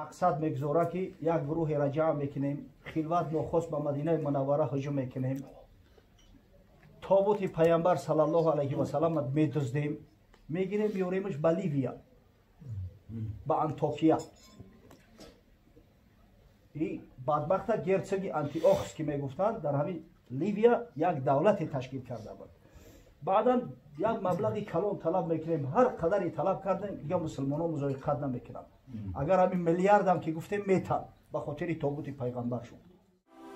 Мақсад мегузора, ки як гурӯҳеро ҷамъ мекунем, хилват нохост ба Мадинаи Мунаввара ҳуҷум мекунем, тобути Пайғамбар саллаллоҳу алайҳи васаллам медуздем, мегирем, меоремаш ба Ливия, ба Антокия. И бадбахта герцоги Антиохс ки мегуфтанд, дар ҳамин Ливия як давлате ташкил карда буд. Баъдан як маблағи калон талаб мекунем, ҳар қадаре талаб кардем, дига мусулмонон музоиқат намекунанд. Агар ҳамин миллиардам ки гуфтем, метан ба хотири тобути пайғамбаршон.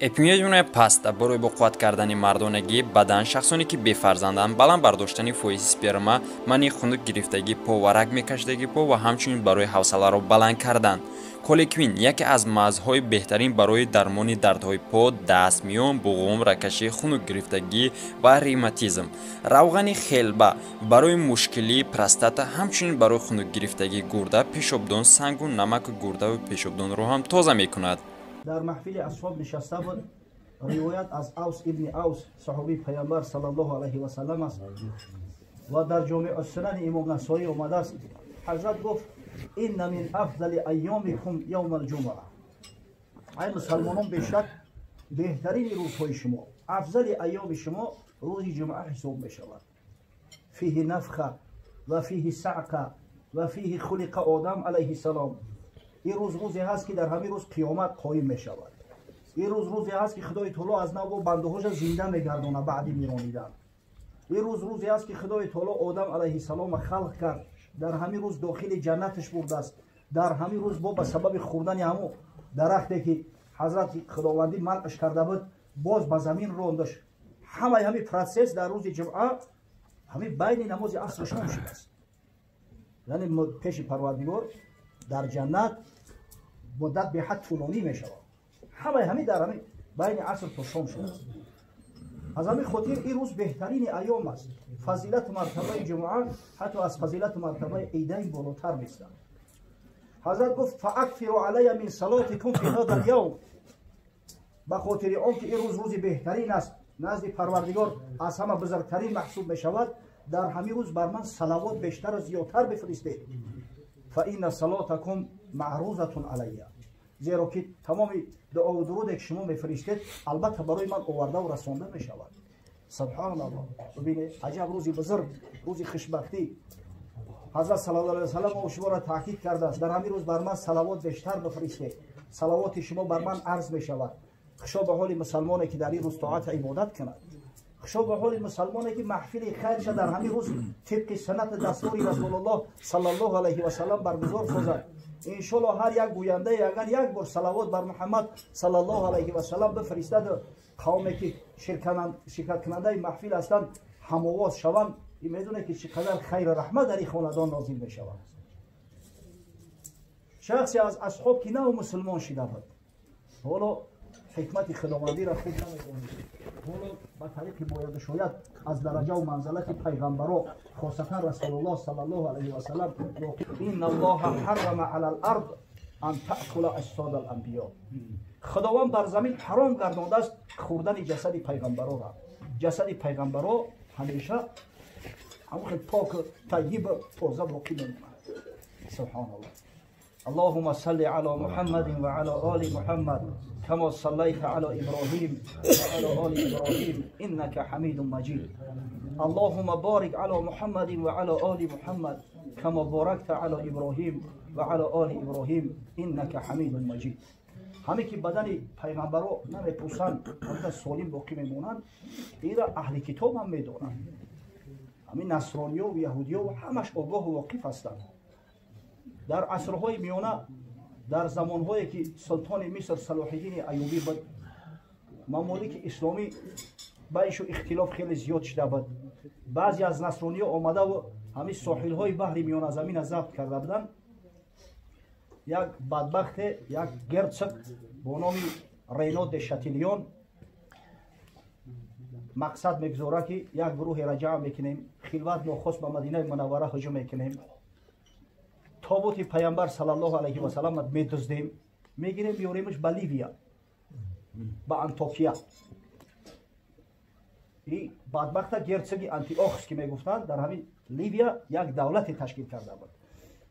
Эпимедиумная паста барои боқувват кардани мардонагии бадан, шахсоне ки бефарзанданд, баланд бардоштани фоизи сперма, манъи хунук гирифтагии по ва раг мекашидагии по ва ҳамчунин барои ҳавсаларо баланд кардан. Колеквин яке аз мазҳои беҳтарин барои дармони дардҳои по, даст, миён, буғум, рагкашӣ, хунук гирифтагӣ ва ревматизм. Равғани хелба барои мушкилии простата, ҳамчунин барои хунук гирифтагии гурда, пешобдон, сангу намаку гурдаву пешобдонро ҳам тоза мекунад. Дар маҳфили асҳоб нишаста буд. Ривоят аз Авс ибни Авс, саҳобии Пайғамбар саллаллоҳу алайҳи васаллам аст ва дар Ҷомеъ Сунани Имом Насоӣ омадааст. Ҳазрат гуфт: «Инна мин афзали айёмикум явма алҷумъа». Ай мусалмонон, бешак беҳтарини рӯзҳои шумо, афзали айёми шумо рӯзи ҷумъа ҳисоб мешавад. Фиҳи нафха ва фиҳи саъқа ва фиҳи хулиқа Одам алайҳи салом. Ин рӯз рӯзе ҳаст, ки дар ҳамин рӯз қиёмат қоим мешавад. Ин рӯз рӯзе ҳаст, ки Худои Таоло аз нав бо бандаҳоша зинда мегардонад баъди миронидан. Ин рӯз рӯзе ҳаст, ки Худои Таоло Одам алайҳиссалома халқ кард, дар ҳамин рӯз дохили ҷаннаташ бурдааст. Дар ҳамин рӯз бо ба сабаби хӯрдани ҳамун дарахте, ки ҳазрати Худовандӣ манъш карда буд, боз ба замин рондаш. Ҳамаи ҳамин процесс дар рӯзи ҷумъа, ҳамин байни намози асру шом шудааст. Яъне пеши Парвардигор дар ҷаннат муддат беҳад тӯлонӣ мешавад. Ҳамаи ҳамин дар ҳамин байни аср то шом шудааст. Аз ҳамин хотир ин рӯз беҳтарини айём аст. Фазилату мартабаи ҷумъа ҳатто аз фазилату мартабаи идайн болотар местад. Ҳазрат гуфт: «Фаакфиру алайя мин салотикум фи ҳада лявм». Ба хотири он ки ин рӯз рӯзи беҳтарин аст, назди Парвардигор аз ҳама бузургтарин маҳсуб мешавад, дар ҳамин рӯз бар ман салавот бештару зиёдтар бифиристед. Фаинна салотакум маърузатун алайя, зеро ки тамоми дуову дуруде, ки шумо мефиристед, албатта барои ман овардаву расонда мешавад. Субҳаналлоҳ, бибинед, аҷаб рӯзи бузург, рӯзи хушбахтӣ. Ҳазрат саллаллоҳу алайҳи васаллам шуморо таъкид кардааст: дар ҳамин рӯз бар ман салавот бештар бифиристед, салавоти шумо бар ман арз мешавад. Хушо ба ҳоли мусалмоне, ки дар ин рӯз тоату ибодат кунад. Хушо ба ҳоли мусалмоне, ки маҳфили хайрша дар ҳамин рӯз тибқи суннати дастури Расулуллоҳ саллаллоҳу алайҳи васаллам баргузор созад. Иншоллоҳ, ҳар як гӯяндае агар як бор салавот бар Муҳаммад саллаллоҳу алайҳи васаллам бифиристад, қавме ки ширкаткунандаи маҳфил ҳастанд, ҳамовоз шаванд, медонед, ки чӣ қадар хайру раҳмат дар ин хонадон нозил мешавад. Шахсе аз асҳоб, ки нав мусулмон шида буд, ҳоло ҳикмати худовандиро худ намедонист, ҳоло ба тариқи бояду шояд аз дараҷаву манзалати пайғамбаро, хосатан Расулуллоҳ саллаллоҳу алайҳи васаллам. «Инна Аллоҳа ҳаррама ала лард ан таъкула аҷсода аланбиё». Худованд бар замин ҳаром гардондааст хӯрдани ҷасади пайғамбарора. Ҷасади пайғамбаро ҳамеша ҳамон хел поку тайибу тоза боқӣ мемонад. Субҳаналлоҳ. اللهم صل على محمد وعلى آل محمد كما صليت على إبراهيم وعلى آل إبراهيم إنك حميد مجيد. اللهم بارك على محمد وعلى آل محمد كما باركت على إبراهيم وعلى آل إبراهيم إنك حميد مجيد. Ҳаме ки бадани пайғамбаро намепӯсанд, ҳамда солим боқӣ мемонанд, инра аҳли китоб ҳам медонанд. Ҳамин насрониёву яҳудиёву ҳамаш огоҳу воқиф ҳастанд. Дар асрҳои миёна, дар замонҳое ки султони Миср Салоҳиддини Аюбӣ буд, мамолики исломӣ байшу ихтилоф хеле зиёд шуда буд. Баъзе аз насрониё омадаву ҳамин соҳилҳои баҳри Миёназамина забт карда буданд. Як бадбахте, як герцог бо номи Рено де Шатилион мақсад мегузорад, ки як гурӯҳеро ҷамъ мекунем, хилват нохост ба Мадинаи Мунаввара ҳуҷум мекунем, тобути Пайғамбар саллаллоҳу алайҳи васаллам медуздем, мегирем, меоремаш ба Ливия, ба Антокия. И бадбахта герцоги Антиохс ки мегуфтанд, дар ҳамин Ливия як давлате ташкил карда буд.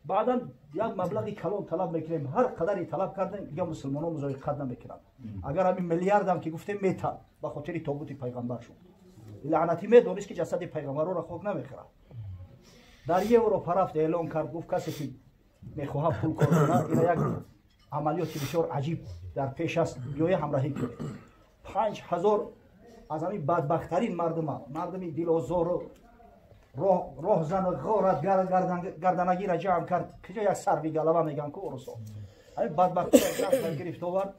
Баъдан як маблағи калон талаб мекунем, ҳар қадаре талаб кардем, дига мусулмонон музоиқат намекунанд. Агар ҳамин миллиардам ки гуфтем метан ба хотири тобути пайғамбар шуд. Лаънатӣ медонист ки ҷасади пайғамбарро хок намехӯрад. Дар Европа рафт эълон кард, гуфт касе ки мехоҳад пул кор кунад, ина як амалиёти бисёр аҷиб дар пеш аст, биёя ҳамроҳӣ кунед. 5000 аз ҳамин бадбахттарин мардума, мардуми дилозору роҳзану ғорат гарданагиро ҷамъ кард, киҷо як сарви галава мегӯянд ку урусо. Ҳамин бадбахтиро гирифт овард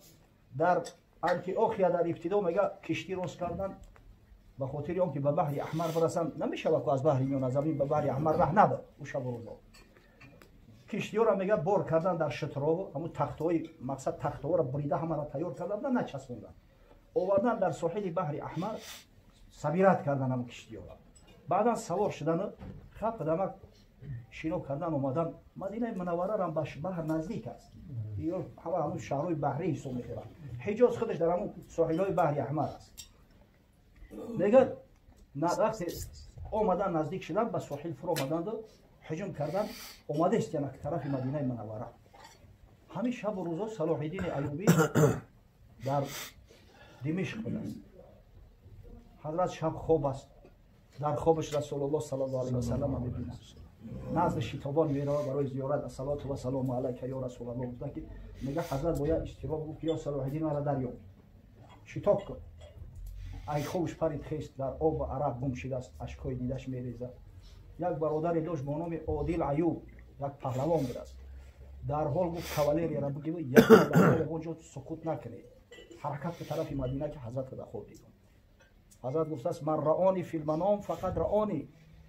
дар Антиохия. Дар ибтидо мега киштӣ рост кардан ба хотири он ки ба баҳри Аҳмар бирасанд. Намешавад ку аз баҳри Миёназамин ба баҳри Аҳмар раҳ набуд ӯ шабу рӯзо. Киштиёро мега бор кардан дар шутрово, ҳамун тахтҳои мақсад тахтҳоро бурида ҳамаро тайёр кардан, начаспондан, овардан дар соҳили баҳри Аҳмар, сабират кардан ҳамун киштиёро. Баъдан савор шудану хап қадамак шино кардан омадан. Мадинаи Мунавварарам ба баҳр наздик аст, ё ҳама ҳамун шаҳрҳои баҳрӣ ҳисоб мехӯранд. Ҳиҷоз худаш дар ҳамун соҳилҳои баҳри Аҳмар аст. Мегӯяд вақте омадан наздик шудан ба соҳил фуромаданду ҳуҷум кардан омадааст яна тарафи Мадинаи Мунаввара. Ҳамин шабу рӯзо Салоҳиддини Аюбӣ дар Димишқ будааст. Ҳазрат шаб хоб аст, дар хобаш Расулуллоҳ саллаллоҳу алайҳи васаллам мебинад. Назди шитобон меравад барои зиёрат. Ассалоту вассалому алайка ё Расулаллоҳ гуфта ки мега ҳазрат бояд иштирок гуфт ё Салоҳиддин маро дарёб, шитоб кун. Ай хобаш парид хест, дар обу арақ гум шудааст, ашкҳои дидаш мерезад. Як бародаре дошт бо номи Одил Аюб, як паҳлавон будааст. Дарҳол гуфт кавалерияро бигиру ягон ҷо сукут накунед, ҳаракат ба тарафи Мадина ки ҳазратро дар хоб дидам. Ҳазрат гуфтааст ман раони филманом фақат раони,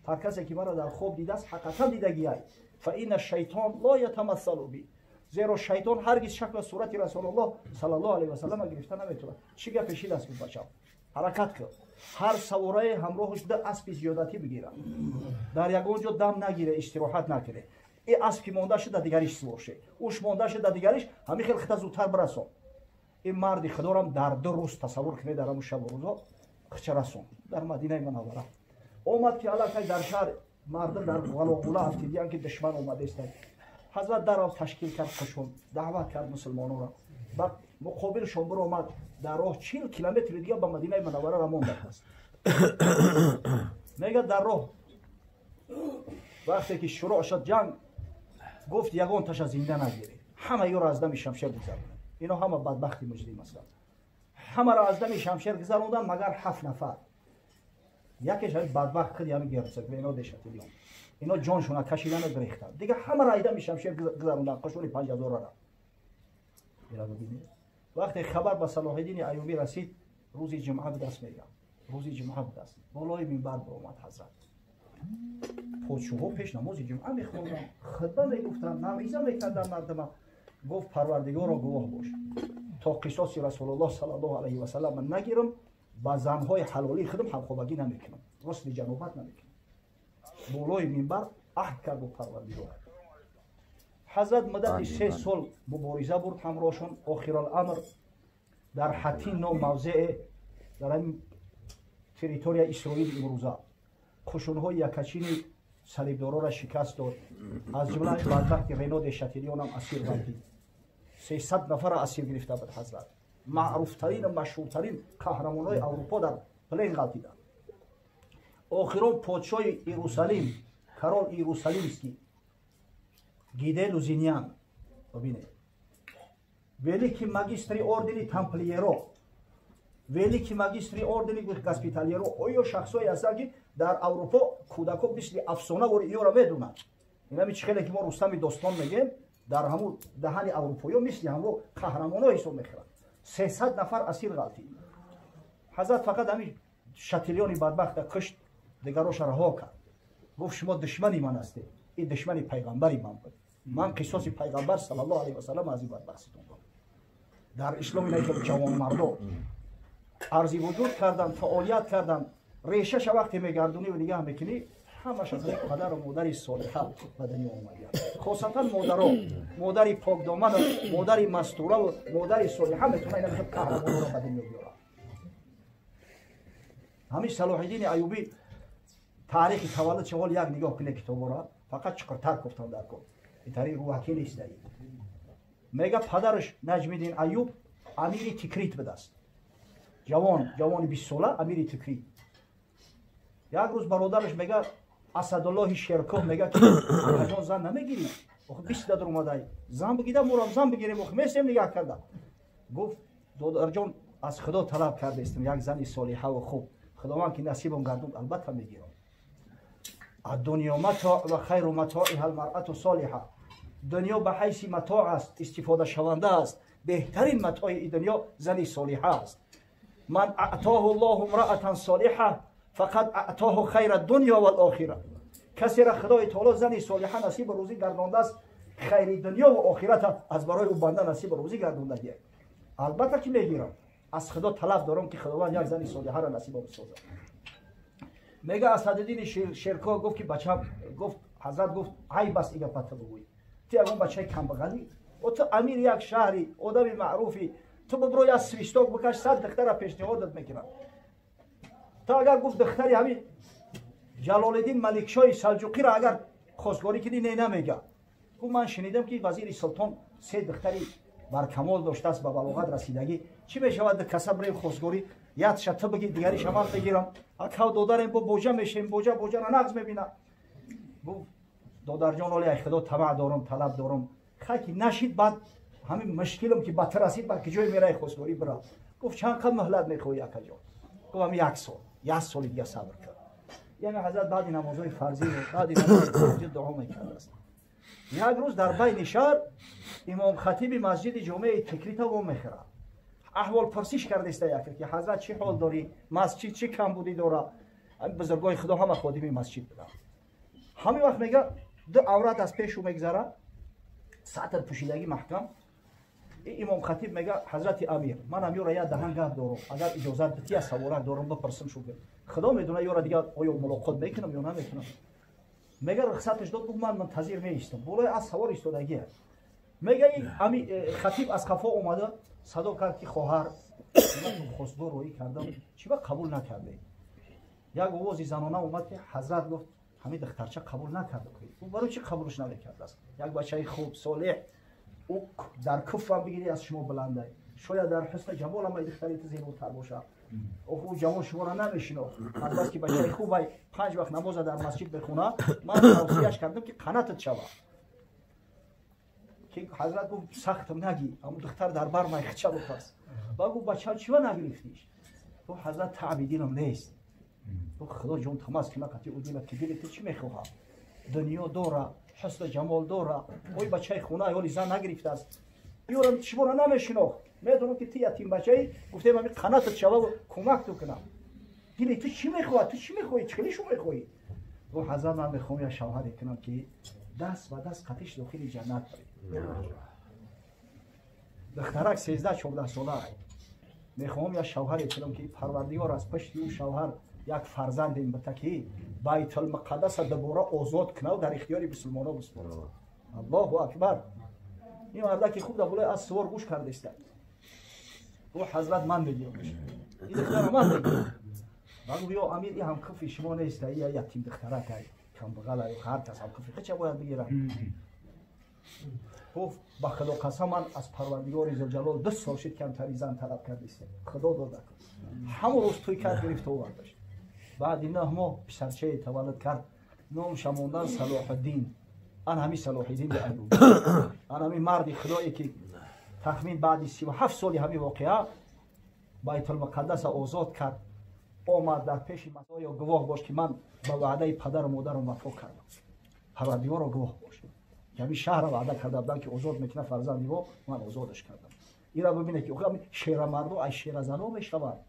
ҳар касе ки маро дар хоб дидааст ҳақиқатан дидагиай. Фа инна шайтон ло ятамассалу би, зеро шайтон ҳаргиз шакла сурати Расулуллоҳ саллаллоҳу алайҳи васаллам гирифта наметавонад. Чӣ гапе шидааст? Гуфт бачам ҳаракат кун, ҳар саворае ҳамроҳаш ду аспи зиёдатӣ бигирад, дар ягон ҷо дам нагире, истироҳат накуне. И асп ки монда шуд, дар дигариш сувор ше, уш монда шуд, дар дигариш, ҳамин хел хита зудтар бирасон. Ин марди худорам дар 2 рӯз тасаввур кунед, дар ҳамун шабу рӯзо хича расон дар Мадинаи Мунаввара. Омад ки аллакай дар шаҳр мардум дар ғалоғула ҳафтидиянд ки душман омадааст. Ҳазрат дарав ташкил кард қушун, даъват кард мусулмононро, ба муқобилшон биромад. Дар роҳ 40 километри дига ба Мадинаи Мунаввара рамондааст. Мега дар роҳ вақте ки шурӯъ шуд ҷанг, гуфт ягон таша зинда нагиред, ҳама ёро аз дами шамшер гузаронед. Ино ҳама бадбахти муҷрим ҳастанд. Ҳамаро аз дами шамшер гузаронданд магар 7 нафар. Якеш ҳамин бадбахт худи ҳамин герцог Рено де Шатилион. Ино ҷоншона кашидану гирехтанд. Дига ҳамаро аз дами шамшер гузаронданд, қушуни 5000-ро. Вақте хабар ба Салоҳиддини Аюбӣ расид, рӯзи ҷумъа будаст, мегам рӯзи ҷумъа будаст, болои минбар баромад ҳазрат. Подшоҳҳо пеш намози ҷумъа мехонданд, хутба мегуфтанд, мавъиза мекарданд мардума. Гуфт Парвардигоро гувоҳ бош, то қисоси Расулуллоҳ саллаллоҳу алайҳи васаллам нагирам, ба занҳои ҳалолии худам ҳамхобагӣ намекунам, ғусли ҷанобат намекунам. Болои минбар аҳд кард бо Парвардигор. Ҳазрат муддати 3 сол мубориза бурд ҳамроҳшон. Охироламр дар Ҳатин ном мавзее дар ҳамин территорияи Исроили имрӯза қушунҳои якачини салибдороро шикаст дод. Аз ҷумла бадбахти Рено де Шатилионам асир гардид. 300 нафарро асир гирифта буд ҳазрат. Маъруфтарину машҳуртарин қаҳрамонҳои Аврупо дар плен ғалтиданд. Охирон подшоҳи Иерусалим, король Иерусалимский Гиде Лузиньян, бибинед, великий магистри ордени тамплиеро, великий магистри ордени госпитальеро, оё шахсое ҳастанд ки дар Аврупо кӯдако мисли афсона вори иёро медонанд. Инами чӣ хеле ки мо Рустами достон мегем, дар ҳамун даҳани аврупоиё мисли ҳамво қаҳрамоно ҳисоб мехӯранд. 300 нафар асир ғалтид. Ҳазрат фақат ҳамин Шатилиони бадбахта кушт, дигароша раҳо кард. Гуфт шумо душмани ман ҳастед, ин душмани пайғамбари ман буд. Ман қисоси пайғамбар саллаллоҳу алайҳи васаллам аз ин бадбахтитон дорам. Дар ислом инаи ки ҷавонмардо арзи вуҷуд кардан, фаъолият кардан, решаша вақте мегардонӣ ва нигаҳ мекунӣ, ҳамаш аз падару модари солиҳа ба дунё омадиянд. Хосатан модаро, модари покдоману модари мастураву модари солиҳа метавонад ина қаҳрамонро ба дунё биёрад. Ҳамин Салоҳиддини Аюбӣ таърихи таваллудшон ҳол як нигоҳ кунед китоборо, фақат чуқуртар гуфтам дар кор. Итари рӯҳакӣ нест. Мега падараш Наҷмиддин Аюб амири Тикрит будааст. Ҷавон, ҷавони 20 сола амири Тикрит. Як рӯз бародараш мега Асадуллоҳи Шеркоҳ мега ки акаҷон зан намегирӣ? Охи 20 дар омадай. Зан бигида мурам зан бигирем, охи месем нигаҳ карда. Гуфт додарҷон аз Худо талаб кардаистам як зани солиҳа ва хуб. Худованд ки насибам гардунд албатта мегирам. Ад-дунё матоъ ва хайру матоиҳа ал-маръату солиҳа. Дунё ба ҳайси матоъ аст, истифодашаванда аст. Беҳтарин матои и дунё зани солиҳа аст. Ман аътоҳу Аллоҳу имраатан солиҳа фақад аътоҳу хайра дунё вал охира. Касера Худои таоло зани солиҳа насиб рӯзӣ гардондааст, хайри дунё ва охират аз барои ӯ банда насиб рӯзӣ гардондагӣ. Албатта ки мегирам. Аз Худо талаб дорам ки Худованд як зани солиҳаро насибам созад. Мега Асадиддини Шеркоҳ гуфт ки бачам, гуфт ҳазрат гуфт айб аст ин гапата бигӯӣ. Ту ягон бачаи камбағалӣ? О ту амири як шаҳри, одами маъруфӣ, ту бибро як свисток бикаш, 100 духтара пешниҳодат мекунад. Ту агар гуфт духтари ҳамин Ҷалолиддин Маликшоҳи Салҷуқиро агар хостгорӣ кунӣ, не намега. Гуфт ман шунидам ки вазири султон 3 духтари баркамол доштааст, ба балоғат расидагӣ. Чӣ мешавад каса бирем хостгорӣ, якша ту бигӣ, дигариша ман бигирам. Акав додарем бо боҷа мешем, боҷа боҷара нағз мебина. Гуфт додарҷон оли ай Худо тамаъ дорам, талаб дорам. Хай ки нашид баъд ҳамин мушкилам ки ба ту расид, баъд ки ҷое мераи хостгорӣ бира. Гуфт чанд қад муҳлат мехоҳӣ акаҷон? Гуфт ҳамин як сол, як соли дига сабр кар. Яъне ҳазрат баъди намозҳои фарзӣ, баъди намози фарзӣ дуо мекардааст. Як рӯз дар байни шаҳр имом хатиби масҷиди ҷомеи Тикрита вомехӯрад. Аҳвол пурсиш кардаиста яке ки ҳазрат чӣ ҳол дорӣ, масҷид чӣ камбудӣ дора? Ҳамин бузургои Худо ҳама ходими масҷид буданд. Ҳамин вақт мега ду аврат аз пешу мегзара, сатр пӯшидагӣ маҳкам. Имом хатиб мега ҳазрати амир, манам ёра як даҳан гап дорам, агар иҷозат битӣ як саволак дорам бипурсам шукр. Худо медона ёра дигар оё мулоқот мекунам ё намекунам. Мега рухсаташ дод, гуфт ман мунтазир меистам. Болои аз савор истодагӣ. Мега хатиб аз қафо омада садо кард ки хоҳар, ман хостгор роӣ кардам, чӣ ба қабул накардед? Як овози занона омад ки ҳазрат гуфт ҳамин духтарча қабул накарда. Барои чӣ қабулш намекардааст? Як бачаи хуб, солеҳ, ӯ дар куфрам бигирӣ аз шумо баландай. Шояд дар ҳусни ҷамол ҳам духтари ту зеботар бошад. Охи ӯ ҷавон шуморо намешинохт. Аз бас ки бачаи хуб ай 5 вақт намоза дар масҷид мехонад, ман тавсияш кардам ки қанатат шавад. Ки ҳазрат гуфт сахтам нагӣ, ҳамун духтар дар бар май хича бупас. Ба гуфт бача чива нагирифтиш? Гуфт ҳазрат таъби дилам нест. Гуфт Худо ҷон тамаз кина қати ӯ дилат ки дили ту чӣ мехоҳад? Дунё дора, ҳусни ҷамол дора, ой бачаи хона ҳоли зан нагирифтааст. Ёрам шуморо намешинохт. Медонам ки ту ятим бачаи, гуфтем ҳамин қанатат шава ва кӯмак ту кунам. Дили ту чӣ мехоҳад? Ту чӣ мехоҳӣ? Чӣ хеле шу мехоҳӣ? Гуфт ҳазрат ман мехоҳам як шавҳаре кунам ки даст ба даст қатиш дохили ҷаннат барем. Духтарак 13-14 сола. Мехоҳам як шавҳаре кунам ки Парвардигор аз пашти ӯ шавҳар як фарзанде бита ки Байтулмуқаддаса дубора озод кунад дар ихтиёри мусулмонон биспорад. Аллоҳу акбар. Ин мардаки хуб дар болои аз сувор гӯш кардаиста. Гуфт ҳазрат ман мегирам. Ин духтара ман мегирам. Ба гуфт ё амир, ин ҳам куфи шумо нест, ин як ятим духтарак ай, камбағал ай, ҳар кас ҳам куфи хича бояд бигирад. Гуфт ба Худо қасам ман аз Парвардигори Зулҷалол 2 сол шид камтари зан талаб кардистем. Худо дода. Ҳамон рӯз тӯй кард, гирифт овардаш. Баъди 9 моҳ писарчае таваллуд кард, номша мондан Салоҳиддин. Ан ҳамин Салоҳиддин Аюб. Ан ҳамин марди Худое ки тахмин баъди 37 соли ҳамин воқеа Байтулмуқаддаса озод кард, омад дар пеши Масоё гувоҳ бош ки ман ба ваъдаи падару модарам вафо кардам. Парвардигоро гувоҳ бош. Ҳамин шаҳрро ваъда карда будам ки озод мекунад фарзанди мо, ман озодаш кардам. Инро бибинед ки шерамардо аз шеразано мешаванд.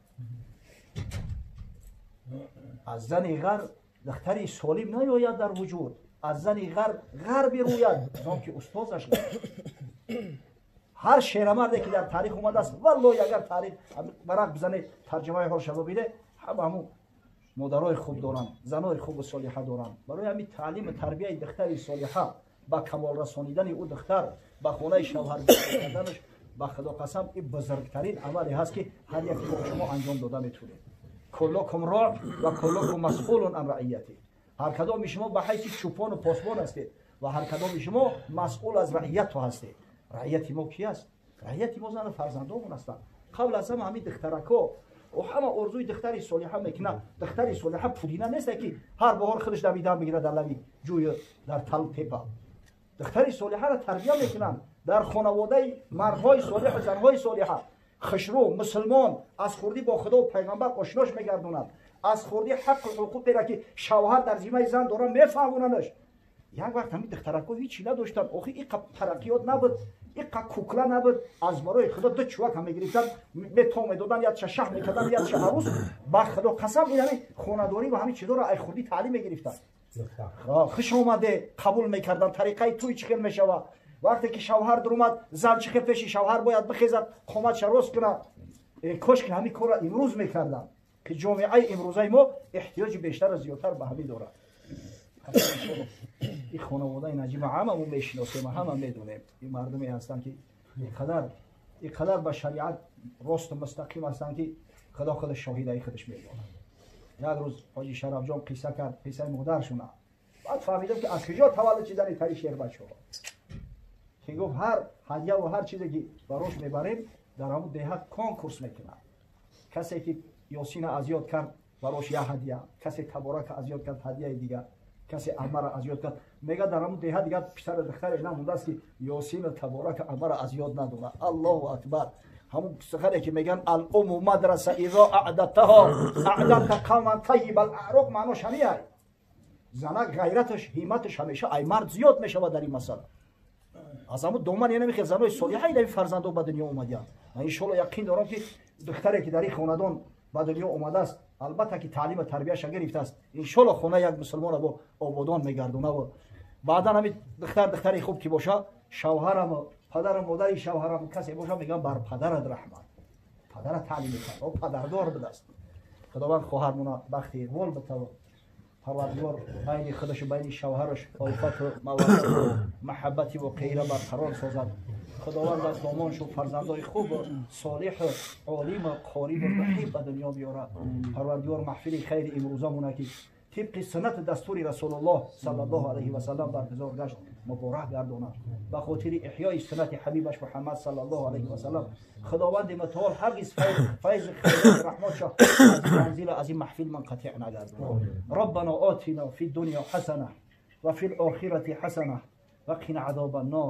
Аз зани ғар духтари солим наёяд дар вуҷуд, аз зани ғар ғар бирӯяд, зон ки устозаш. Ҳар шерамарде ки дар таърих омадааст, валлоҳи агар таърих варақ бизанед, тарҷумаи ҳолша бибинед, ҳама ҳамун модарои хуб доранд, занои хубу солиҳа доранд. Барои ҳамин таълиму тарбияи духтари солиҳа, ба камол расонидани ӯ духтар, ба хонаи шавҳар карданаш, ба Худо қасам ин бузургтарин амале ҳаст ки ҳар яке мо шумо анҷом дода метавонед. Куллукум роъ ва куллукум масъулун ан раъияти. Ҳар кадоми шумо ба ҳайси чӯпону посбон ҳастед. Ва ҳар кадоми шумо масъул аз раияту ҳастед. Раияти мо ки аст? Раияти мо зану фарзандомон ҳастанд. Қабл аз ҳама ҳамин духтарако. Ҳама орзуи духтари солиҳа мекунад. Духтари солиҳа пулина нест, ки ҳар баҳор худаш давидан мегирад дар лаби ҷӯй, дар тал тепа. Духтари солиҳаро тарбия мекунанд дар хонаводаи мардҳои солиҳу занҳои солиҳа. Хушрӯ, мусулмон, аз хурдӣ бо худо пайғамбар ошнош мегардонад. Аз хурдӣ ҳаққу ҳуқуқеро, ки шавҳар дар зиммаи зан дорад, мефаҳмонанаш. Як вақт ҳамин духтарако ҳичи надоштанд. Охи иқа тараққиёт набуд, иқа кукла набуд. Аз барои худо ду чувак ҳам мегирифтанд, мето медоданд, якша шаҳ мекарданд, якша арӯс. Ба худо қасам, ин ҳамин хонадорӣ ва ҳамин чизоро ай хурдӣ таълим мегирифтанд. Хуш омаде қабул мекарданд. Тариқаи туй чӣ хел мешавад? Вақте ки шавҳар дурумад, зан чӣ хел пеши шавҳар бояд бихезад, қоматша рост кунад? Кош ки ҳамин корро имрӯз мекарданд, ки ҷомеаи имрӯзаи мо эҳтиёҷи бештару зиёдтар ба ҳамин дорад. Ин хонаводаи наҷиба ҳамамон мешиносем, ҳама медонем. Ин мардуме ҳастанд, ки иқадар ба шариат росту мустақим ҳастанд, ки худо худаш шоҳидаи худаш медонад. Як рӯз ҳоҷи Шарафҷон қисса кард, қиссаи модаршуна. Баъд фаҳмидам, ки аз куҷо таваллуд шидани тари шербачаҳо, ки гуфт, ҳар ҳадяву ҳар чизе ки барош мебарем, дар ҳамун деҳа конкурс мекунад. Касе ки Ёсина аз ёд кард, барош як ҳадия, касе Таборака аз ёд кард, ҳадияи дигар, касе Амара аз ёд кард. Мега, дар ҳамун деҳа дигар писари духтаре намондааст, ки Ёсину Таборака, Амара аз ёд надорад. Аллоҳу акбар! Ҳамун сухане ки мегӯянд: الأم مدرسة إذا أعددتها أعددت قوما طيب الأعراق, маънош ҳамиай. Занак ғайраташ, ҳимматаш ҳамеша ай мард зиёд мешавад дар ин масъала. Аз ҳамун доман яна мехел занои солиҳа инави фарзандо ба дунё омадиянд. Ман иншоалло яқин дорам, ки духтаре ки дар ин хонадон ба дунё омадааст, албатта ки таълиму тарбияша гирифтааст, иншоалло хона як мусулмонро бо ободон мегардонаву баъдан ҳамин духтар, духтари хуб ки боша, шавҳарам, падару модари шавҳарам касе боша, мегӯям, бар падарат раҳмат, падара таълим мекард, о падардор будааст. Худованд хоҳармона бахти иқбол битавад. Парвардигор байни худашу байни шавҳараш улфату маваддату маҳаббати воқеиро барқарор созад. Худованд аз домоншу фарзандои хубу солиҳу олиму қориву раҳиб ба дунё биёрад. Парвардигор маҳфили хайри имрӯзамона, ки тибқи суннату дастури Расулуллоҳ саллаллоҳу алайҳи васаллам баргузор гашт, муборак гардонад. Ба хотири эҳёи суннати ҳабибаш Муҳаммад саллаллоҳу алайҳи васаллам, Худованди мутаол ҳаргиз файзи хайрати раҳматшо аз ин манзила, аз ин маҳфил манқатиъ нагардонад. ربنا آتنا في الدنيا حسنة وفي الآخرة حسنة وقنا عذاب النار.